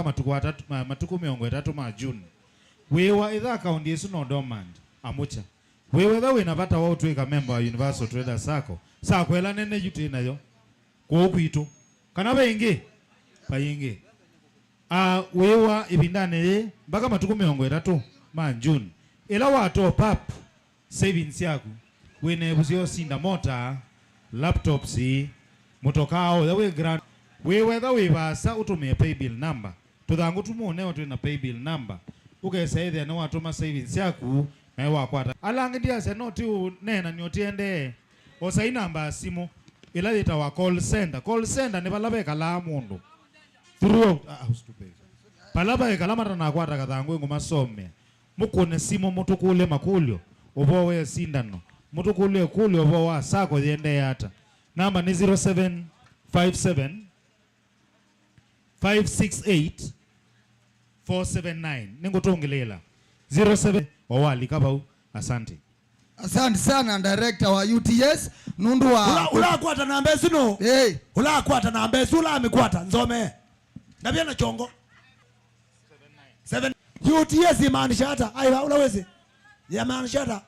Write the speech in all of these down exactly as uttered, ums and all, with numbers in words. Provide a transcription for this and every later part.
Matukũ atatũ, ma-, matukũ mĩongo ĩtatũ ma June. Wĩwa ĩtha akaũndi ĩsu no dormant, amũkya. Wĩwa ĩtha wĩna vata wa ũtw'ĩka memba wa Universal Traders Sacco, sacco ĩla nene yu twĩ nayo kũũ kwitũ. Kana ve ĩngĩ? Vai ĩngĩ. A, wĩwa ĩvindanĩ yĩĩ mpaka matukũ mĩongo ĩtatũ ma June. Ĩla wa top up savings yaku, wĩna ĩvu sya ũsinda mota, laptops, mũtokaa ũya wĩ grand. Wĩwa ĩtha wĩ vaasa ũtũmĩe paybill number. Tũthangũ tu mũneo twĩ na paybill number. Ũkesa ĩthĩa nĩwatũma savings yaku, naĩ wakwata. Ala angĩ ndiasya no ti ũneenany'o tiendee. Osai namba ya simũ ĩla yĩtawa call center. Call center nĩ vala vekalaa mũndũ throughout, ah, ah, stupid. Vala vaikala matanakwata kathangũ ĩngũmasomea. Mũkũne simũ, mũtũkũlye makũlyo ũvoo wa ĩsindano, mũtũkũlye ĩkũlyo ũvoo wa sacco yĩendee ata. Namba nĩ zero seven five seven, five six eight, four seven nine. Nĩngũtũngĩlĩĩla. Zero seven, o walika vau. Asante. Asante sana director wa U T S nũndũ wa Ũla- ũlakwata namba ĩsu nũ? Hey. Ũlakwata namba ĩsu, ũlamĩkwata nzomee. Ndavya na chongo. Seven. U T S imaanisha hata. Aiwa, ula wezi. Yamaanisha hata.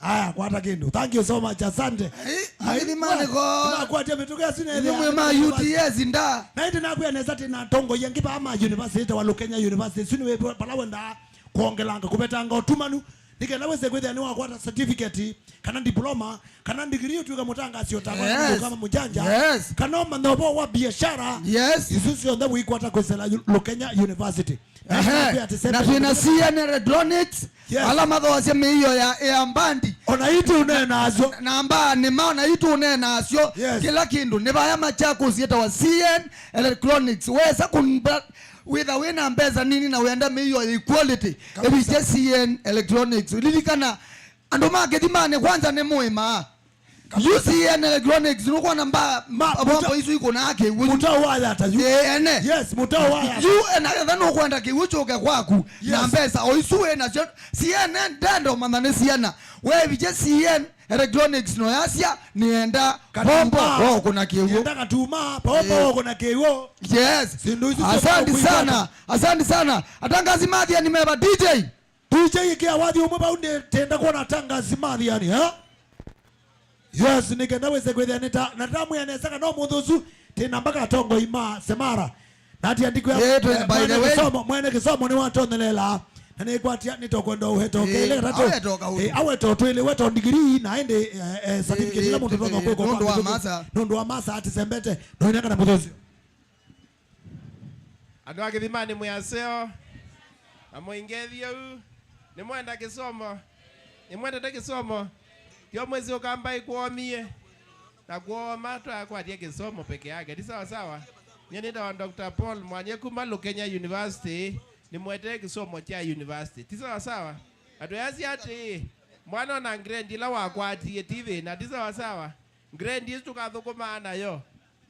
Aya, kwata kindu. Thank you so much. Asante. Ai, ai, mĩthimani ko. Tunakwata mituke asu na ĩthĩa. Nyumwe ma U T S nda. Na ĩndĩ nakwĩa nesa tena tongo yangi ba ma university wa Lukenya University. Suni we pala wenda kuongelanga, kuvetanga utumanu. Nĩkenda wĩse kwĩthĩa nĩwakwata certificate, kana diploma, kana degree, ũtuĩke mũtangaasi ũtakwa, yes, kama mũjanja, yes, kana ũmanya ũvoo wa biashara. Yes. Isu syonthe wĩkwata kwĩsĩla yu- Lukenya University. Ehe. Na twĩ na C N Electronics, yes, ala mathoasya mĩio ya, ya mbandi. Ona ii tũneenaasyo. Na mbaa nĩ ma, ona ii tũneenaasyo. Yes. Kĩla kĩndũ. Nĩ vaya Machakos yĩtawa C N Electronics. Wesa kũmba- Wĩtha wĩ na mbesa nini na wenda mĩio ya equality, kabisa, ĩvikye C N Electronics. Lilikana, andũ ma Kĩthimanĩ kwanza nĩ mũĩmaa. Kabisa. U C N Electronics, nũkwona mba- ma- mabombo mũta- isu ikũnaa kĩw'ũ. Mũtao wa yata yu. Ĩĩ, ene. Yes, mũtao wa yata. Yu ena ketha nũkwenda kĩw'ũ kyũke kwaku, yes, na mbesa o isu wĩ nasyo. C N ndenda ũmanya nĩ siana. Wevikye C N Electronics no yasya, nĩenda katuma, bombo wa ũkũna kĩw'ũ. Nĩenda katuma, bombo, ĩĩ, wa ũkũna kĩw'ũ. Yes. Sindu isu syonthe. Asante sana. Asante sana. Atangazi mathiani meva D J. D J, ĩkĩa wathi ũmwe vau, nĩtenda kwona atangazi mathiani, ha? Yes, nĩkenda wĩse kwĩthĩa nĩta, na ndamwĩa nesa kana ũmũnthĩ ũsu, tĩna mpaka atongoi ma Semara. Na ati andiko ya, eh, twĩ, eh, by the way, mwene kĩsomo, mwene kĩsomo nĩwatonelelaa. Na nĩkwatia nĩtokwenda ũhetoke, eh, ile katatu. Awetoka ũndũ. Eh, awetoka twĩlĩ weto ndigiri na ende, eh, eh, certificate, eh, ila mũndũ, eh, tonga, eh, kwĩko nũndũ wa masa. Nũndũ wa masa ati sembete. No inaka na mũthozi. Andũ a Kĩthimanĩ mwĩ aseo. Na mũingethie u. Nĩmwenda kĩsomo. Nĩmwendete kĩsomo. Tio mwĩsĩ ũkamba ĩkwomie. Na kuoma twakwatie kĩsomo peke yake. Ti sawa sawa? Nye nĩtawa Doctor Paul Mwanye kuma Lukenya University. Nĩmwetee kĩsomo kya university. Ti sawa sawa? Atwĩasya atĩĩ, mwana ona grade ĩla wakwatie ti thĩna. Ti sawa sawa? Grade ĩsu tũkathũkũmaa nayo.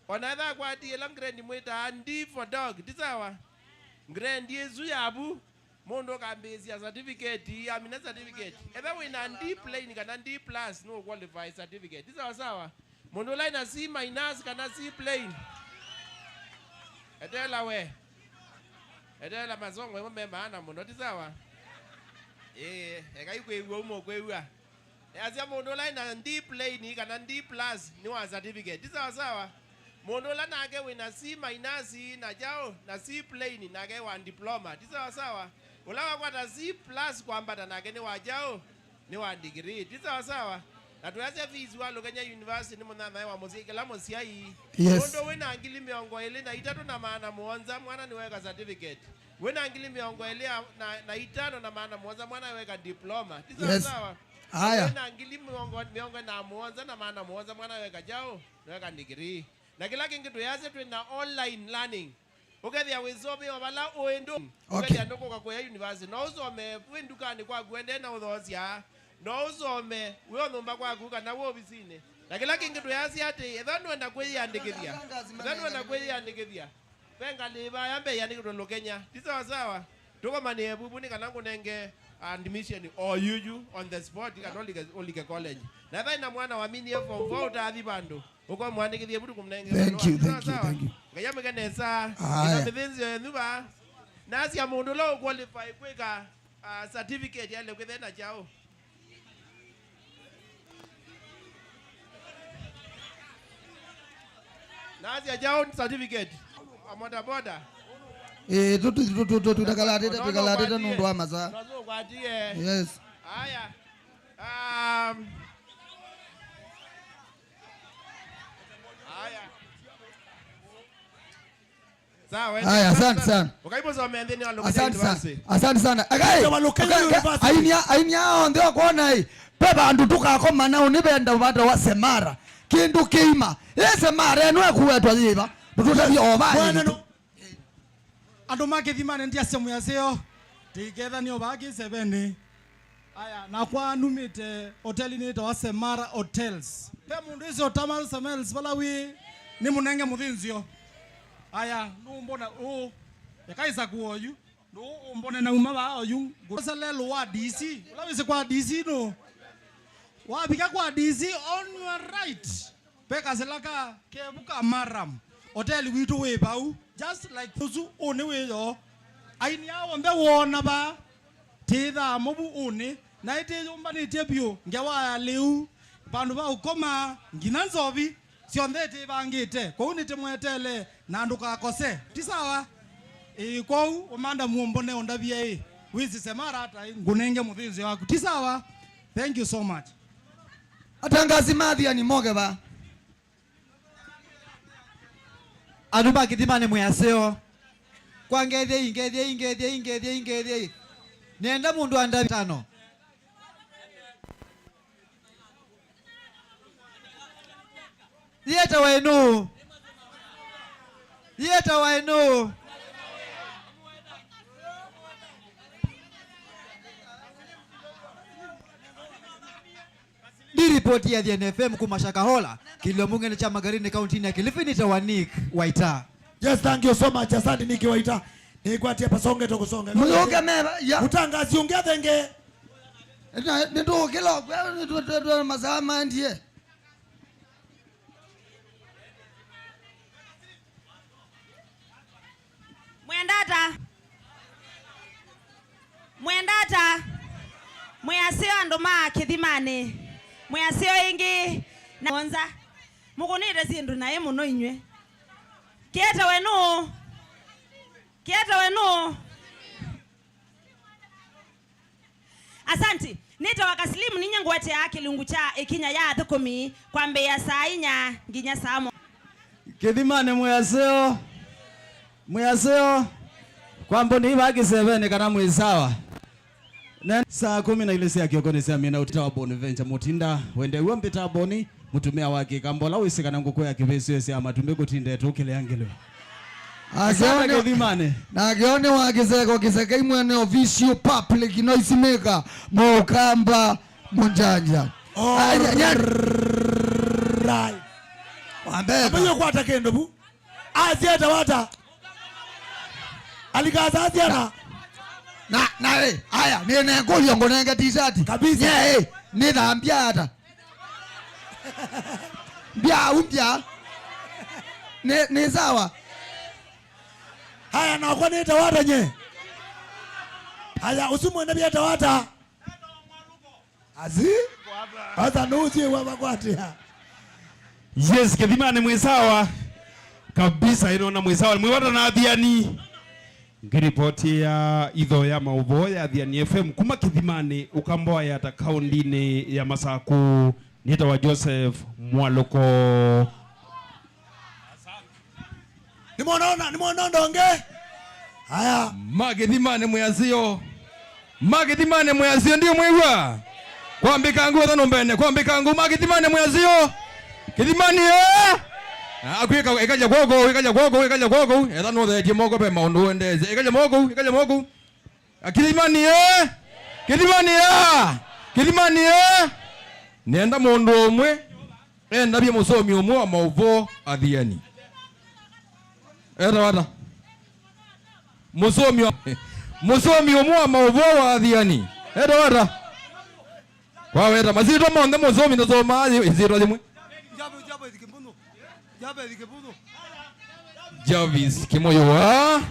Ona etha akwatie ĩla grade mwĩtaa D for dog. Ti sawa? Grade ĩsu yavu. Mũndũ ũkambĩĩsya certificate, amina certificate. Etha wĩna D plain kana D plus, nũ qualify certificate. Ti sawa sawa? Mũndũ ũla ena C minus kana C plain. Etela we. Etela masongo ĩmo me maana mũno, ti sawa? Ĩĩ, ekai kwĩw'a ũmwe kwĩw'a. Easya mũndũ ũla ena D plain kana D plus nĩ wa certificate. Ti sawa sawa? Mũndũ ũla nake wĩna C minus na kyaũ na C plain nake wa diploma. Ti sawa sawa? Ũla wakwata C plus kwambata nake nĩ wa kyaũ? Nĩ wa degree. Ti sawa sawa? Na twĩasya fees wa Lukenya University nĩ mũnyanyae wa mũsyai, kĩla mũsyai. Yes. Mũndũ wĩna ngili mĩongo ĩlĩ na itatũ na maana mũonza, mwana nĩweka certificate. Wĩna ngili mĩongo ĩlĩ na, na itano na maana mũonza, mwana weka diploma. Ti sawa sawa? Yes. Aya. Wĩna ngili mĩongo, mĩongo ĩna mũonza na maana mũonza, mwana weka kyaũ? Nĩweka degree. Na kĩla kĩngĩ twĩasya twĩna online learning. Ũkethĩa wĩsomea o vala ũĩ ndũ. Okay. Ũkethĩa ndũkũka kũya university. No ũsome wĩ ndukanĩ kwaku ũendee na ũthoosya. No ũsome wĩ o nyũmba kwaku kana wĩ ovisinĩ. Na kĩla kĩngĩ twĩasya atĩ, ethĩwa nũenda kwĩyĩandĩkĩthya, ethĩwa nũenda kwĩyĩandĩkĩthya, ve ngalĩ vaya mbee yĩandĩkĩtwe Lukenya. Ti sawa sawa? Tũkomanĩe vuvu nĩ kana ngũnenge admission o yuyu on the spot, kana ũlike, ũlike college. Na ethĩwa ĩna mwana waminie form four ũtaathi vandũ, ũkamwandĩkĩthya ĩvuku kũmũnenge. Thank you, thank you, sawa? Thank you. Ngai amwĩke nesa. Aya. Ĩna mĩthĩnzĩo yenyu vaa. Nasya mũndũ ũla ũqualify kwĩka, ah, certificate aĩle kwĩthĩa na kyaũ? Nasya kyaũ certificate? A bodaboda. Eh, tu, tu, tu, tu, tu, tũtakalatĩte, tũtakalatĩte nũndũ wa masaa. Yes. Aya. Um, aya. Sawa, aya, asante sana. Ũkaimũsomea nthĩnĩ wa Lũkenya University. Asante sana. Akai, akai, ainia, ainia onthe okwona ĩ, ve vandũ tũkakoma nao nĩ venda vata wa Semara. Kĩndũ kĩima. Ĩ Semara ĩno ekuwetwa yĩva? Tũtũtavye o vaa. Andũ ma Kĩthimani ndiasya mwĩaseo. Tiketha nĩ o vaa kĩ sevenĩ. Aya, nakwa numĩte hotelinĩ yĩtawa Semara Hotels. Ve mũndũ ĩsĩ Otamal Semels vala wĩ, nĩ mũnenge mũthĩnzĩo. Aya, nũmbona ũũ, ekaisa kũo oyu. Nũũ ũmbone nauma vaa oyu. Ngũsele lũ wa D C. Ũla wĩsĩ kwa D C nũ? Wavika kwa D C, on your right. Ve kasila ka kevu ka Maram. Hoteli witũ wĩ vau. Just like ũsu, ũnĩ wĩyo. Aini aa onthe woona vaa. Tĩthaa mũvu ũnĩ. Na ĩtĩyũmbanĩtye vyũ. Ngewa ya lĩu. Vandũ va ũkoma. Nginya nzovi. Syonthe ĩtĩvangĩte. Kwoou nĩtĩmweteele. Na ndũkakose. Ti sawa? Ĩĩ, kwoou ũmanda muombone ũndavye ĩ. Wĩsĩ Semara ata ĩ. Ngũnenge mũthĩnzĩo waku. Ti sawa? Thank you so much. Atangasi ma Athiani moke vaa. Andũ ma Kĩthimani mwĩaseo. Kwa ngethyei, ngethyei, ngethyei, ngethyei, ngethyei. Nĩenda mũndũ andavye tano. Yĩetawa ĩnũ? Yĩetawa ĩnũ? Ndi ripoti ya Athiani F M kuma Shakahola, kĩlio mbunge kya Magarini, kaunti ya Kilifi, nĩtawa Nick Waita. Yes, thank you so much. Asante Nick Waita. Nĩkwatie pasonge tokusonga. Mũyũke meva, ya. Mũtangasi ũngĩ athenge. Nĩtũkĩla kwa nĩtũtwetwe masaa maendie. Mwenda ata? Mwenda ata? Mwĩaseo andũ ma Kĩthimani. Mwĩaseo ĩngĩ na onza. Mũkũnĩte syĩndũ naĩ mũno inyw'ĩ. Kĩetawe nũũ? Kĩetawe nũũ? Asanti. Nĩtawa Kasilimu, ninyie ngũeteaa kĩlungu kya ĩkinya ya athũkũmi kwambĩĩa saa inya nginya saa mo. Kĩthimani mwĩaseo. Mwĩaseo. Kwa mboni ivaa kĩsevenĩ kana mwĩ sawa? Ne, saa kũmi na ilĩ sya kĩoko nĩ sya mina ũtita wa Bonaventure Mutinda. Wende w'o mbĩta Boni. Mũtumĩa wa Kĩkamba ũla wĩsĩ kana ngũkũ ya kĩvĩsyo ĩsyaa matumbĩ kũtinda ĩtũkĩlĩa ngĩlwe. Asante Kĩthimani. Nake one wa kĩseko kĩsekei mwene official public noise maker Mũkamba mũnjanja. All right. Wambeta. Apo kwata kĩndũ vu. Asyeta wata. Alikasa asyana. Na, na, eh, aya, nĩ nengũlyo ngũnenge t-shirt. Kabisa. Nye, eh, nĩ thambia ata. Mbya, umbya. Nĩ, nĩ sawa. Haya, nakwa nĩtawa ata nye? Haya, ũsu mwene vyetawa ata? Azi? Ata nũũsyĩwa vakwatĩa? Yes, Kĩthimani mwĩ sawa. Kabisa, ĩnona mwĩ sawa. Mwĩ vata na Athiani. Ngĩripoti ya itho ya maũvoo ya Athiani F M kuma Kĩthimani, Ũkamba wa Yata, kaũndĩnĩ ya Masakũ, nĩtawa Joseph Mwalũko. Nĩmwona, nĩmwona ũndũ ũngĩ? Aya. Ma Kĩthimani mwĩaseo. Ma Kĩthimani mwĩaseo, ndiũmwĩw'a? Kwambĩka ngũ, etha nũmbene, kwambĩka ngũ, ma Kĩthimani mwĩaseo. Kĩthimani, eh? Akwĩka, ĩkalya kwoko, ĩkalya kwoko, ĩkalya kwoko, etha nũtheetye moko ve maũndũ ũendeesye. Ĩkalya moko, ĩkalya moko. Kĩthimani, eh? Kĩthimani, ah! Kĩthimani, eh? Nĩenda mũndũ ũmwe endavye mũsomi ũmwe wa maũvoo Athiani. Etawa ata? Mũsomi wa, mũsomi ũmwe wa maũvoo wa Athiani. Enda wata. Kwaweta. Masitwa monthe mũsomi na soma ĩsyĩtwa yĩmwe. Jabez, Jabez Kĩmbũthũ. Jabez Kĩmbũthũ. Jarvis Kĩmũyũa.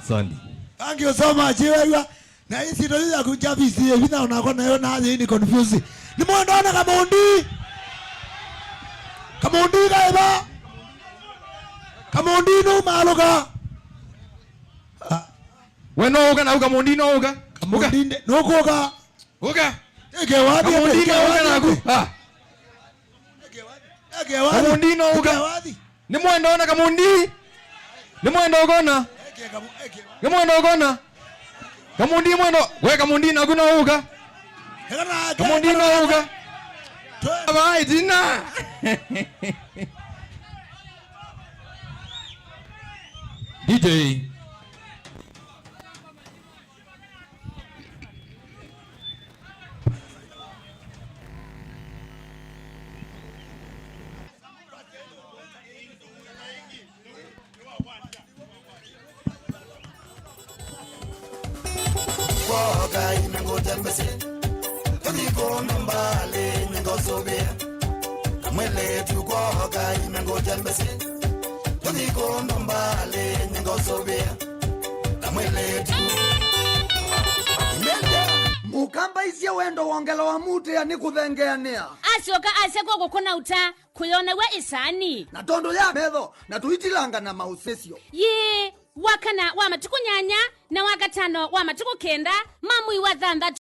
Sandi. Thank you so much. Iwew'a. Na ĩsyĩtwa yĩu yaku Jarvis yĩ vinya onakwa nayo na yĩ ni confuse. Nĩ mwenda ona Kamundi. Kamundi kaĩva. Kamundi nũmalũka. Ah. We no ũka na Kamundi no ũka. Ũka. Kamundi nde-, nũkũka. Ũka. Eke wathi, Kamundi eke no ũka wathi, naku. Eke. Ah. Eke wathi. Kamundi no ũka. Eke wathi. Nĩ mwenda ona Kamundi. Nĩ mwenda ũkona. Eke Kamu-, eke. Nĩ mwenda ũkona. Kamundi mwenda. We Kamundi naku no ũka. Eka na, eka, Kamundi eka no na, ũka. Twe- Aba itina. D J. Kwoka ime ngũtembese, tũthi kũndũ mbalĩ nyingosũvĩa. Kamwĩlĩtu kwoka ime ngũtembese, tũthi kũndũ mbalĩ nyingosũvĩa. Kamwĩlĩtu. Mũkamba isye wendo wongela wa mutĩa nĩ kũthengeanĩa. Asyoka asya kwa kũkũna ũta, kũyonaw'a ĩsaani. Na tondũ ya metho, na tũitilanga na maũsĩsyo. Yĩĩ, wa kana wa matukũ nyanya, na wa katano wa matukũ kenda ma mwei wa thanthatũ.